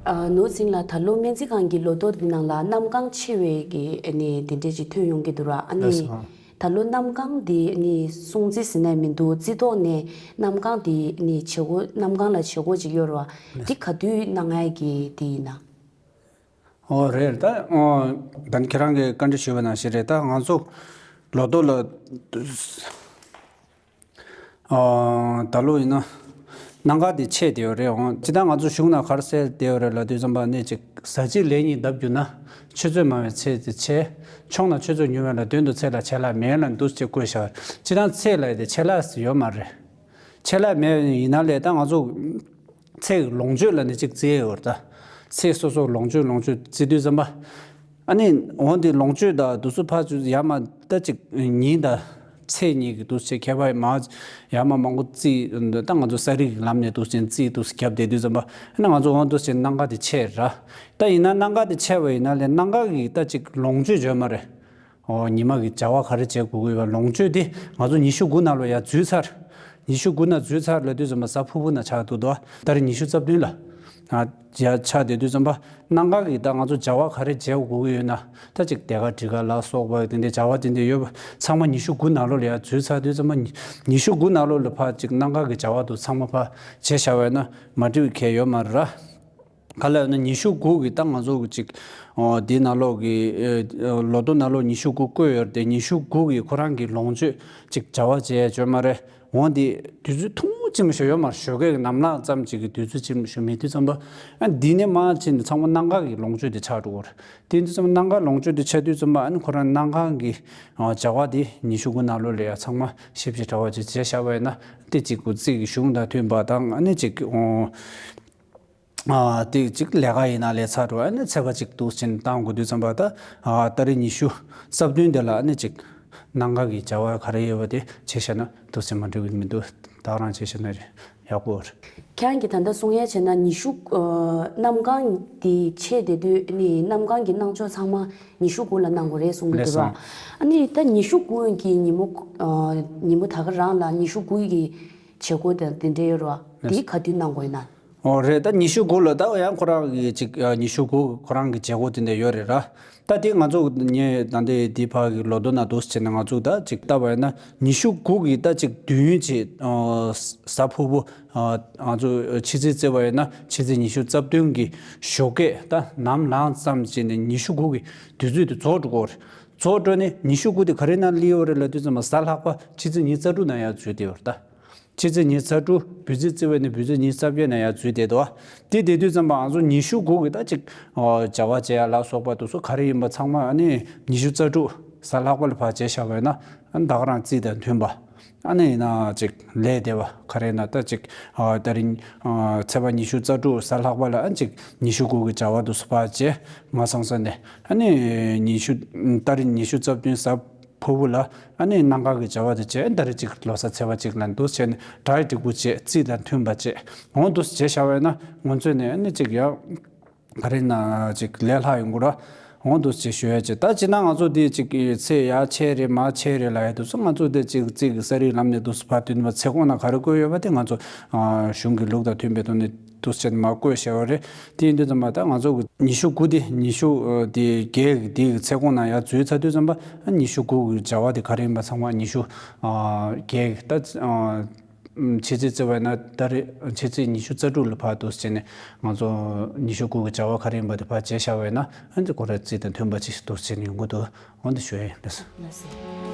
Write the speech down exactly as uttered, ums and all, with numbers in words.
ཨ། ནོར་འཛིན་ལགས། ད་ལོ་སྨན་རྩིས་ཁང་གི་ལོ་ཐོ་འདི་ནང་ལ་གནམ་གང་ཆེ་བའི་གི་ཨ་ནི་དེ་འདྲས་ཅིག་ཐོན་ཡོང་གི་འདུག་ར། ཨ་ནི་ལགས་སོ། ད་ལོ་གནམ་གང་འདི་ཨ་ནི་སྲུང་བརྩི་ཟེར་ནས་མི་འདུག་རྩིས་ཐོག་ནས་གནམ་གང་འདི་ཨ་ནི་བྱེད་སྒོ་གནམ་གང་ལ་བྱེད་སྒོ་ཅིག་ཡོད་ར། འདི་ག་དུས་གནང་ཡ་གི་དེ་ཡིན་ན། ཨོ་རེད། ད་ཨོ་ད་ནི་ཁྱེད་རང་གིས་བཀའ་འདྲི་ཞུས་པ་ནང་བཞིན་རེད། ད་ང་ཚོ་ལོ་ཐོ་ལ། ཨ། ད་ལོ་ཡིན་ན་གནམ་གང་དེ་ཆད་བསྡད་ཡོད་རེད། འོང་སྤྱིར་བཏང་ང་ཚོ་གཞུང་ནང་ག་རེ་ཟེར་བསྡད་ཡོད་རེད་ལབ་དུས་ཙམ་པ། ནི་ཅིག་ཟ་ཅིག་ལན་གཉིས་བརྡབ་བསྒྱུར་ན། ཆུ་ཚོད་མང་བའི་ཚད་དེ་ཆེ། ཆུང་ན་ཆུ་ཚོད་ཉུང་བ་ལ་དོན་དུ་ཚད་ལ་ཆད་ལྷག་མེད་ལ་འདུག་ཅེས་བཀོད་བཞག་སྤྱིར་བཏང་ཚད་ལ་དེ་ཆད་ལྷག་ཡོད་མ་རེད། ཆད་ལྷག་མེད། ཡིན་ན་ལས་ད་ང་ཚོ་ཚད་ལོངས་སྤྱོད་ལ་ནི་ཅིག་བརྩི་ཡོད་རེད། ད་ཚད་སོ་སོ་ལོངས་སྤྱོད་ལོངས་སྤྱོད་བརྩི་དུས་ཙམ་པ། ཨ་ནི་འོང་དེ་ལོངས་སྤྱོད་དང་དུས་ཚོད་ཕར་ཚུར་ཡར་མར་ད་ཅིག་ཉིན་དང་ཚེས་གཉིས་ཀྱི་འདུག་སེ་ཁྱད་པར་མ་ཡར་མར་མང་པོ་རྩིས། ད་ང་ཚོ་ས་རིག་གི་ལམ་ནས་འདུག་སེ་རྩིས་འདུག་སེ་རྒྱབ་བསྡད་དུས་ཙམ་པ། ཨ་ནི་ང་ཚོ་འོང་འདུག་སེ་གནམ་གང་དེ་ཆད་ར། ད་ཡིན་ན་གནམ་གང་དེ་ཆད་པ་ཡིན་ན་ལས་གནམ་གང་གི་ད་ཅིག་ལོངས་སྤྱོད་ཡོད་མ་རེད། ཨོ། ཉི་མ་གི་བྱ་བ་ག་རེ་བྱེད་དགོས་ཀྱི་ཡོད་པ། ལོངས་སྤྱོད་དེ་ང་ཚོ་ཉི་ཤུ་དགུ་ནང་ལོགས་ཡར་འཛུལ་ཚར། ཉི་ཤུ་དགུ་ནང་འཛུལ་ཚར་ལབ་དུས་ཙམ་པ་གཟའ་ཕུར་བུ་ནང་ཆགས་འདུག་དོ། ད་རེས་ཉི་ཤུ་རྩ་བདུན་ལ། ཨ། ཡར་ཆགས་བསྡད་དུས་ཙམ་པ། གནམ་གང་གི་ད་ང་ཚོ་བྱ་བ་ག་རེ་བྱེད་དགོས་ཀྱི་ཡོད་ན། ད་ཅིག་སྡེར་ཁ་སྒྲིལ་ག་ལ་སོགས་པ་དེ་འདྲའི་བྱ་བ་དེ་འདྲ་ཡོད་པ་ཚང་མ་ཉི་ཤུ་དགུ་ནང་ལོགས་ལ་ཡར་འཛུལ་ཚར་དུས་ཙམ་པ། ཉི་ཉི་ཤུ་དགུ་ནང་ལོགས་ལ་ཕར་ཅིག་གནམ་གང་གི་བྱ་བ་དེ་ཚང་མ་ཕར་བྱས་བཞག་པ་ཡིན་ན་མ་འགྲིག་པའི་གལ་ཡོད་མ་རེད་ར། ག་ལ་ཡོད་ན་ཉི་ཤུ་དགུ་གི་ད་ང་ཚོ་གི་ཅིག་ཨོ། འདི་ནང་ལོགས་ཀྱི་ཨེ། ལོ་ཐོ་ནང་ལོགས་ཉི་ཤུ་དགུ་བཀོད་ཡོད་རེད་དེ། ཉི་ཤུ་དགུ་གི་ཁོ་རང་གི་ལོངས་སྤྱོད་ཅིག་བྱ་བ་བྱེད་ཡ་ཡོད་མ་རེད། འོང་དེ་དུས་ཚོད་ཐུང་ངུ་ཅིག་མ་ཞིག་ཡོད་མ་རེད། ཞོགས་ཀས་ཀྱི་ནམ་ལངས་ཙམ་ཅིག་གི་དུས་ཚོད་ཅིག་མ་ཞིག་མེད་དུས་ཙམ་པ། ཨ། འདི་ནས་མར་ཕྱིན་ནས་ཚང་མ་གནམ་གང་གི་ལོངས་སྤྱོད་དེ་ཆགས་འགྲོ་གི་རེད། དེ་དུས་ཙམ་པ་གནམ་གང་ལོངས་སྤྱོད་དེ་ཆགས་དུས་ཙམ་པ། ཨ་ནི་ཁོ་རང་གནམ་གང་གི་ཨ། བྱ་བ་དེ་ཉི་ཤུ་དགུ་ནང་ལོགས་ལ་ཡ་ཚང་མ་ཞིབ་ཅིང་ཕྲ་བ་ཅིག་བྱས་བཞག་པ་ཡིན་ན། དེ་གཅིག་པུ་རྩིས་ཀྱི་གཞུང་དང་མཐུན་པ་དང་། ཨ་ནི་ཅིག་ཨོ། ཨ། དེ་གཅིག་ལས་ཀ་ཡིན་ན་ལས་ཚར་འགྲོ། ཨ་ནི་ཚེས་པ་གཅིག་འདུག་སེ་བཏང་དགོས་དུས་ཙམ་པ། ད་ཨ། ཏ་རིག་ཉི་ཤུ་རྩ་བདུན་དེ་ལ་ཨ་ནི་ཅིག་གནམ་གང་གི་བྱ་བ་ག་རེ་ཡོད་པ་དེ་བྱས་བཞག་ན་འདུག་སེ་མ་འགྲིག་གི་མི་འདུག་ད་རང་བྱས་བཞག་ན་རེད། ཡག་པོ་རེད། ཁྱེད་རང་གིས་ད་ལྟ་གསུང་ཡ་བྱས་ན་ཉི་ཤུ། ཨ། གནམ་གང་དེ་ཆད་བསྡད་དུས་ནི་གནམ་གང་གི་གནང་ཕྱོགས་ཚང་མ་ཉི་ཤུ་དགུ་ལ་གནང་དགོས་རེད་གསུང་གི་ལགས་འདུག་ར། སོ། ཨ་ནི་ད་ཉི་ཤུ་དགུ་གི་ཉིན་མོ། ཨ། ཉིན་མོ་ད་ག་རང་ལ་ཉི་ཤུ་དགུ་གི་བྱེད་སྒོ་དང་དེ་འདྲ་ཡོད་ར། ལགས་སོ། དེ་ག་དུས་གནང་དགོས་ན། ཨོ་རེད། ད་ཉི་ཤུ་དགུ་ལ་ད་ཡང་ཁོ་རང་གི་ཅིག་ཨ། ཉི་ཤུ་དགུ་ཁོ་རང་གི་བྱེད་སྒོ་དེ་འདྲ་ཡོད་རེད་ར། ད་དེ་ང་ཚོ་ངས་ད་ལྟའི་འདི་ཕར་གི་ལོ་ཐོ་ནང་འདུག་སེ་བྱས་ན། ང་ཚོ་ད་ཅིག་ལྟ་བ་ཡིན་ན་ཉི་ཤུ་དགུ་གི་ད་ཅིག་དུས་ཡུན་ཅིག་ཨ། གཟའ་ཕུར་བུ། ཨ། ང་ཚོ་ཕྱི་ཚེས་བརྩི་བ་ཡིན་ན་ཕྱི་ཚེས་ཉི་ཤུ་རྩ་བདུན་གི་ཞོགས་ཀས་ད་ནམ་ལངས་ཙམ་བྱས་ནས་ཉི་ཤུ་དགུ་གི་དུས་ཚོད་དེ་རྫོགས་འགྲོ་གི་རེད། རྫོགས་འགྲོ་ནས་ཉི་ཤུ་དགུ་དེ་ག་རེ་ནང་སླེབས་ཡོད་རེད་ལབ་དུས་ཙམ་པ། གཟའ་ལྷག་པ་ཕྱི་ཚེས་ཉི་ཤུ་རྩ་དྲུག་ནང་ཡར་འཛུལ་བསྡད་ཡོད་རེད་ད། ཕྱི་ཚེས་ཉི་ཤུ་རྩ་དྲུག་བོད་རྩིས་བརྩི་བ་ཡིན་ན་བོད་རྩིས་ཉི་ཤུ་རྩ་བརྒྱད་ནང་ཡར་འཛུལ་བསྡད་འདུག་བ། དེ་བསྡད་དུས་ཙམ་པ་ང་ཚོ་ཉི་ཤུ་དགུ་གི་ད་ཅིག་ཨོ། བྱ་བ་བྱེད་ཡ་ལ་སོགས་པ་དེ་ཚོ་ག་རེ་ཡིན་པ་ཚང་མ་ཨ་ནི་ཉི་ཤུ་རྩ་དྲུག་གཟའ་ལྷག་པ་ལ་ཕར་བྱས་བཞག་པ་ཡིན་ན། ཨ་ནི་ད་ག་རང་རྩིས་དང་མཐུན་པ། ཨ་ནི་ཡིན་ན་ཅིག་ལས་བདེ་བ་ག་རེ་ན་ད་ཅིག་ཨ། ཏ་རིག་ཨ། ཚེས་པ་ཉི་ཤུ་རྩ་དྲུག་གཟའ་ལྷག་པ་ལ་ཨ་ཅིག་ཉི་ཤུ་དགུ་གི་བྱ་བ་དེ་ཚོ་ཕར་བྱས། ང་ཚང་ས་ནས་ཨ་ནི་ཉི་ཤུ། ཏ་རིག་ཉི་ཤུ་རྩ་བདུན་གཟའ་ཕུར་བུ་ལ་ཨ་ནི་གནམ་གང་གི་བྱ་བ་དེ་བྱས། ད་རེས་ཅིག་ལོ་གསར་ཚེས་པ་གཅིག་ལ་འདུག་སེ་བྱས་ནས་གྲ་སྒྲིག་པོ་བྱས། རྩིས་དང་མཐུན་པ་བྱས། འོང་འདུག་སེ་བྱས་བཞག་པ་ཡིན་ན་སྔོན་ཚོད་ནས་ཨ་ནི་ཅིག་ཡང་ག་རེ་ན་ཅིག་ལས་སླ་ཡོང་གི་རེད། འོང་འདུག་སེ་བྱས་ཞུ་ཡ་བྱས། ད་སྤྱིར་ན་ང་ཚོ་འདི་ཅིག་ཚེས་ཡར་ཆད་རེད་མར་ཆད་རེད་ལབ་ཡ་དེ་ཚོ། ང་ཚོ་འདི་ཅིག་རྩིས་ཀྱི་ས་རིག་ལམ་ནས་འདུག་སེ་ཕར་བསྟུན་པ། ཚེས་གོང་ནང་ག་རེ་བཀོད་ཡོད་པ་དེ་ང་ཚོ་ཨ། གཞུང་གི་ལུགས་དང་མཐུན་པའི་ཐོག་ནས་འདུག་སེ་མར་བཀོད་བཞག་པ་རེད། དེ་ཡིན་དུས་ཙམ་པ་ད་ང་ཚོ་གི་ཉི་ཤུ་དགུ་དེ་ཉི་ཤུ་ཨ། དེ་བརྒྱད་ཀྱི་དེ་གི་ཚེས་གོང་ནང་ཡར་འཛུལ་ཚར་དུས་ཙམ་པ། ཨ། ཉི་ཤུ་དགུ་གི་བྱ་བ་དེ་ག་རེ་ཡིན་པ་ཚང་མ་ཉི་ཤུ་ཨ། བརྒྱད་ཀྱི་ད་ཨ། ཕྱི་ཚེས་བརྩི་བ་ཡིན་ན་ད་རེས་ཕྱི་ཚེས་ཉི་ཤུ་རྩ་དྲུག་ལ་ཕར་འདུག་སེ་བྱས་ནས་ང་ཚོ་ཉི་ཤུ་དགུ་གི་བྱ་བ་ག་རེ་ཡིན་པ་དེ་ཕར་བྱས་བཞག་པ་ཡིན་ན། ཨ་ནི་ཁོ་རའི་རྩིས་དང་མཐུན་པ་ཅིག་འདུག་སེ་བྱས་ནས་ཡོང་གི་འདུག་འོ་འདི་ཞུ་ཡ་ཡིན། ལགས་སོ། ལགས་སོ།